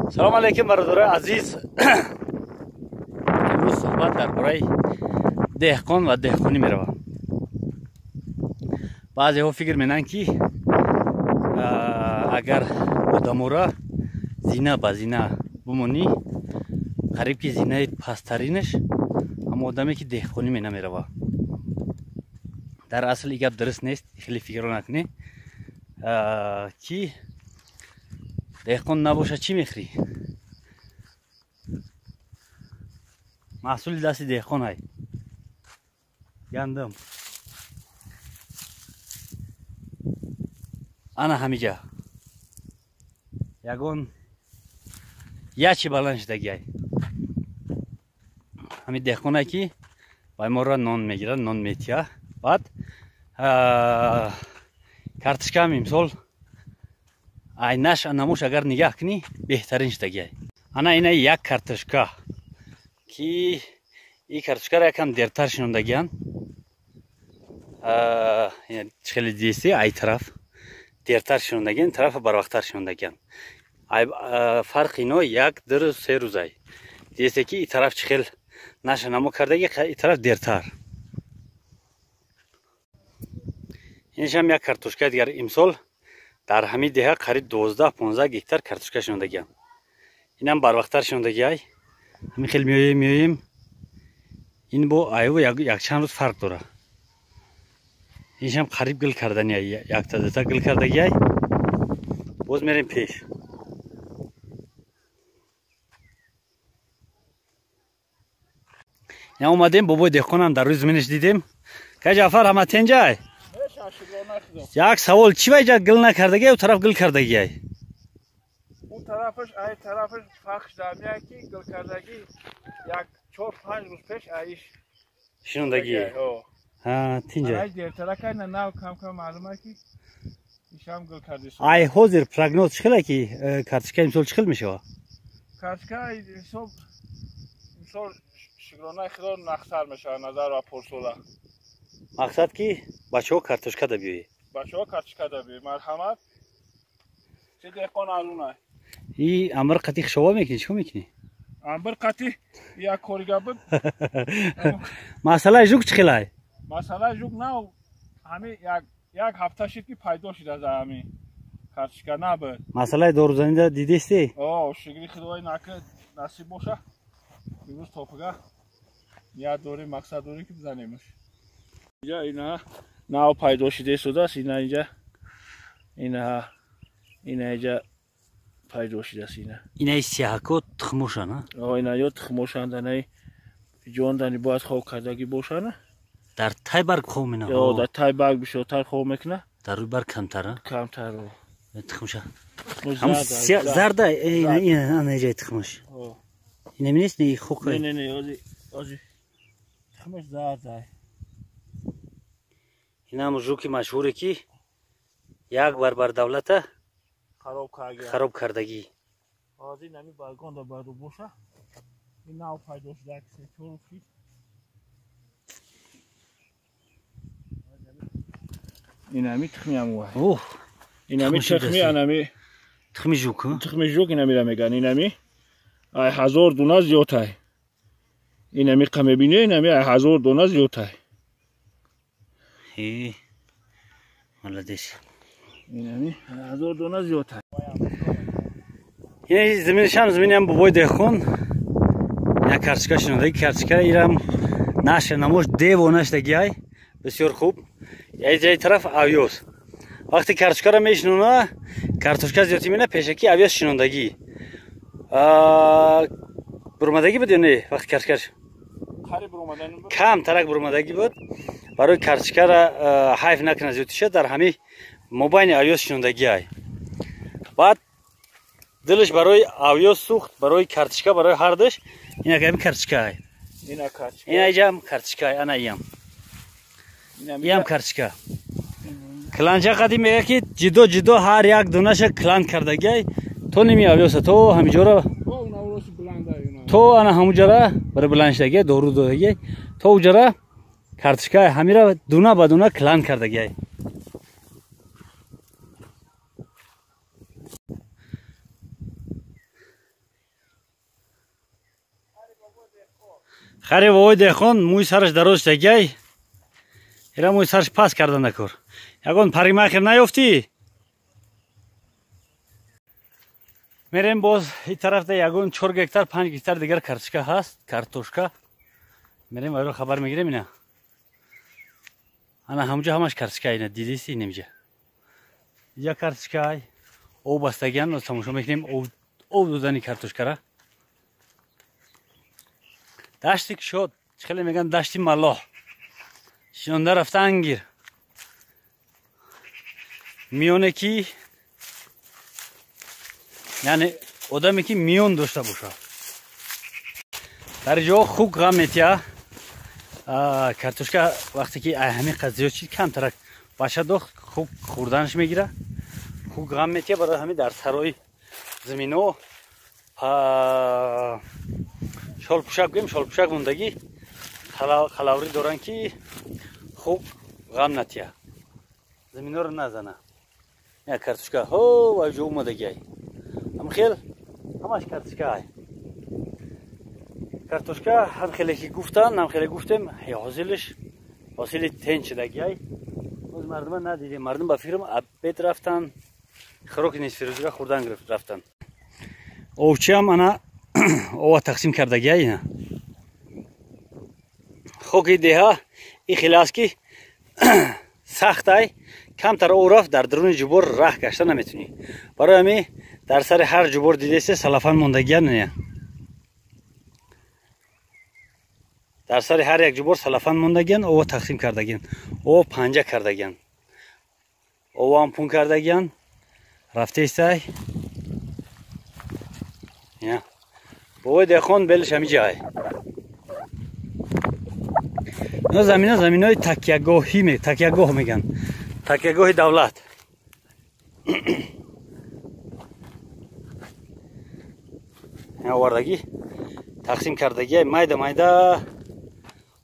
Салом алейкум, бародарои азиз. Имрӯз суҳбат дар бораи деҳқон ва деҳқонӣ меравад. Баъзеҳо фикр менанд, ки агар одамора зина ба зина бимонӣ, қариб ки зинаи пасттаринаш ҳама одаме, ки деҳқонӣ менамеравад. Дар асл и гап дуруст нест, хеле фикрро накунӣ, ки деҳқон набошад, чӣ мехӯрӣ? Маҳсули дасти деҳқон ай гандум. Ана ҳамиҷа ягон ячи баланд шудагиай. Ҳамин деҳқоне, ки вай моро нон мегирад, нон метия. Баъд картишкаам имсол айнаш намуш агар нигаҳ кунӣ, беҳтарин шудагиай. Ана ина як картишка, ки и картишкаро якам дертар шинондагиянд. Хеле диси ай тараф дертар шинондагиян, тарафа барвақттар шинондагиянд. Фарқ ино 1, 2, 3 рӯзай. Диесе, ки и тараф чӣ хел наша намо кардаги, и тараф дертар. Иншам як картошкаи дигар. Имсол дар ҳамин деҳа қариб 12-15 гектар картошка шинондагиям. Инам барвақттар шинондагиай. Ҳамин хел меоем, меоем, ин бо айву якчанд рӯз фарқ дора. Иншам қариб гил кардани, якта дута гил кардагиай. Боз мерем пеш. Ина омадем, бобои деҳқонам дар рӯи зиминаш дидем. Ка Ҷафар, ҳама тенҷай? Як савол: чӣ вайҷа гил накардагиай, у тараф гил кардагиай? У тарафаш, ай тарафаш фарқш дар меяд, ки гил кардагӣ як 4-5 рӯз пеш аиш шинондагӣ. Тинҷа. Ай дертаракай на нав кам кам маълума, ки ишам гил кардис. Ай ҳозир прогноз чӣ хела, ки картишка имсол чӣ хел мешавад? Картишка ҳисоб имсол, шукронаи Худо, нақсар мешавад назар ба порсола. Мақсад, ки бачаҳо картошка да биёед. Бачаҳо картошка да биёед, марҳамат. Чи деҳқон алунай. И амбар қати хишова мекунӣ, чӣ мекунӣ? Амбар қати як корига буд. Масъалаи жук чӣ хелай? Масъалаи жук нав ҳами як ҳафта шид, ки пайдо шид, аз ҳами картошка набуд. Масъалаи дорузанида дидисти? О, шукри Худои, наки насиб боша, имрӯз топига ният дорем, мақсад дорем, ки бизанемш. Инҷа ина нав пайдо шида истодааст, ина инҷа, ина, ина инҷа пайдо шидааст ина. Инаи сиёҳако тухмошанд? О, ина ё тухмошанд, анаи ҷондани бояд хоб кардагӣ бошанд. Дар тай барг хоб мекунад? Ё, дар тай барг бисёртар хоб мекунад. Дар рӯи барг камтар? Камтар. Тухмоша зарда, ана ҷои тухмош. Инами нест, не хок? Не, не, не, ози ози тухмош зарда. Инам жуки машҳуре, ки як бар бар давлата хароб кардагӣ. Ҳозир нами баргонда барду боша, ин нав пайдо шуда, 3-4 рӯз шид. Инами тухми ҳамуа, инами тухми анами. Тухми жук. Тухми жук инамира меган. Инами ай 1000 дона зиёдтай. Инами қа мебинӣ, инами ай 1000 дона зиёдтай. Молодец. Инами 1000 дона зиёдтай. Ин заминашам, заминам бобои деҳқон. Як картошка шинондаги, картошка ирам наша намош девона шудагиай. Бисёр хуб. Яй тараф авёс. Вақте картошкаро мешинона, картошка зиёдтӣ мена, пешакӣ авёс шинондагӣ. Бурмадагӣ буд ё не? Вақти картошкаш кам тарак бурмадагӣ буд. Барои картошкара ҳайф накунад, зиёдтиша дар ҳамин мобайни авёс шинондагиай. Баъд дилаш барои авёс сӯхт, барои картошка, барои ҳардаш. Инак ҳамин картошкаай. Ина иҷам картошкаай, ана иям. Иям картошка. Кланча қадим мега, ки ҷидо ҷидо ҳар як донаша клан кардагиай, то ними авёса, то ҳамиҷора, то ана ҳамуҷара барои баланд шудагиай, дору додагиай, то уҷара картошка ҳамира дуна ба дуна клан кардагиай. Хари бобои деҳқон мӯи сараш дароз шудагиай. Ира мӯи сараш паст карда накор. Ягон парикмахер наёфтӣ? Мерем боз ин тарафда ягон 4 гектар 5 гектар дигар картошка ҳаст, картошка. Мерем вайро хабар мегирем ина. Ана ҳамҷо ҳамаш картошка ина дидиси инамҷа. Иҷа картошка ай. Об бастагиан тамошо мекунем об додани картошкара. Дашти кушод, хеле меган дашти малоҳ. Шинонда рафта ангир. Миёне ки яъне одаме ки миён дошта бошад. Дар ҷо хук ғам метия. Картошка вақте ки ҳамин қадр зиёд шид камтарак баша дохт хук хӯрданаш мегира. Хук ғам метия барои ҳамин дар сарои замино шолпӯшак гӯем, шолпӯшак мондагӣ халаврӣ доранд ки хук ғам натия. Заминоро назана. Як картошка ҳо вай ҷо омадагиай. Ҳам хел ҳамаш картошка ай. Картошка ҳам хеле ки гуфтан, ҳам хеле гуфтем, ҳосилиш ҳосили тен шудагиай. Боз мардума надидем. Мардум ба фикрам обед рафтан, хӯроки нисфирӯзиро хӯрдан рафтан. Овчиам ана ова тақсим кардагиай ина. Хоки деҳа и хеле аст ки сахтай, камтар ов рафт дар даруни ҷубор раҳ гашта наметунӣ. Барои ҳамин дар сари ҳар ҷубор дидесе салафан мондагиан не. Дар сари ҳар як ҷубор салафан мондагиан, ова тақсим кардагиан, ова панҷа кардагиан, оваам пун кардагиан. Рафтестай. Бобои деҳқон белиш ҳами ҷай. Ино замина заминои такягоҳӣ такягоҳ меган. Такягоҳи давлат. Овардагӣ тақсим кардагӣ майда майда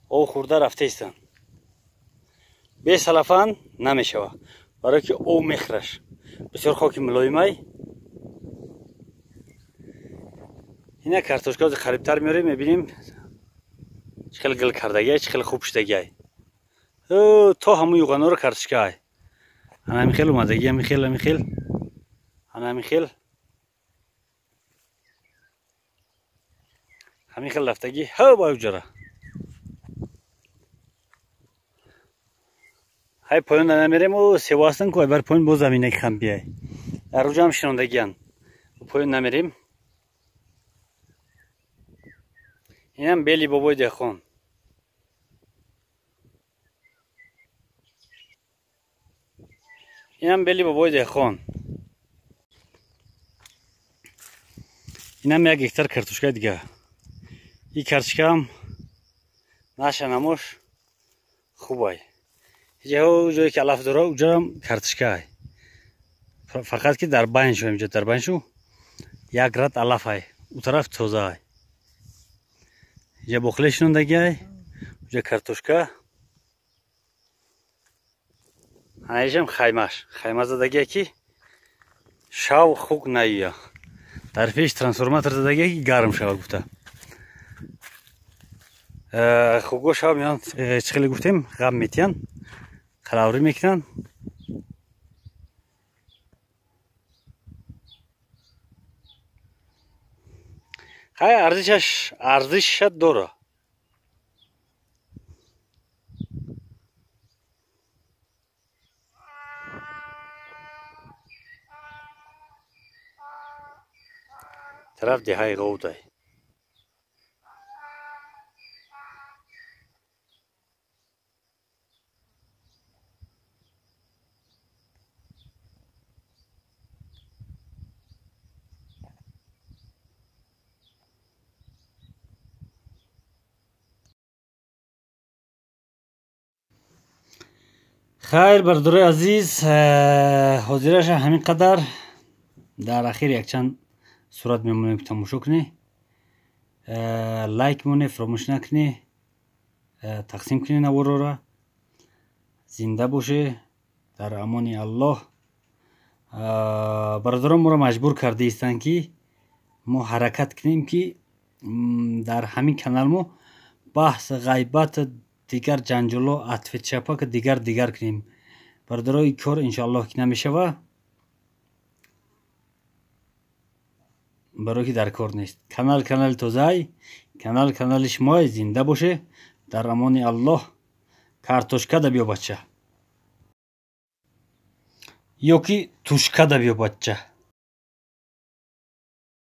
об хӯрда рафтаистанд. Бе салафан намешава, барое ки об мехӯраш. Бисёр хоки мулоимай. Ина картошка қарибтар меорем, мебинем чӣ хел гил кардагиай, чӣ хел хуб шудагиай. То ҳамун юғаноро картошкаай. Ана ҳамин хел омадагӣ, ҳамин хел, ҳамин хел, ана ҳамин хел, ҳамин хел рафтагӣ. Ҳа ба уҷара. Ҳай поён намерем, о сево ҳастан ку, бар поён боз заминаки хам биай. Дар уҷа ҳам шинондагиан. Поён намерем. Инам бели бобои деҳқон. Инам бели бобои деҳқон. Инам як гектар картошкаи дига. Ин картошкаам наша намош хубай. Ҷаҳо ҷое ки алаф дора, уҷаам картошкаай. Фақат ки дар байн шу, инҷо дар байн шу як рад алафай, у тараф тозаай. Инҷа бохле шинондагиай, уҷа картошка. Анаишам хаймаш, хайма задагиай ки шав хук наия. Дар пеш трансформатор задагиай ки гарм шава гуфта. Хуго шав меян, чӣ хеле гуфтем, ғам метиян, қалаврӣ мекунанд. Хай арзишаш арзиша дора. Тараф деҳаи Ғовдай. Хайр бародарои азиз, ҳозираша ҳамин қадар. Дар ахир якчанд сурат мемонем ки тамошо кунӣ. Лайк моне, фаромӯш накунӣ, тақсим кунӣ наворора. Зинда боше, дар амони Аллоҳ. Бародарон моро маҷбур кардаистанд ки мо ҳаракат кунем ки дар ҳамин канал мо Баҳс, ғайбат, дигар ҷанҷоло, ответ-чапак, дигар дигар кунем. Бародаро, ин кор иншоаллоҳ ки намешава, барое ки дар кор нест. Канал канали тозаай, канал канали шумоай. Зинда боше, дар амони Аллоҳ. Картошка да биё, бача, ё ки тушка да биё, бача.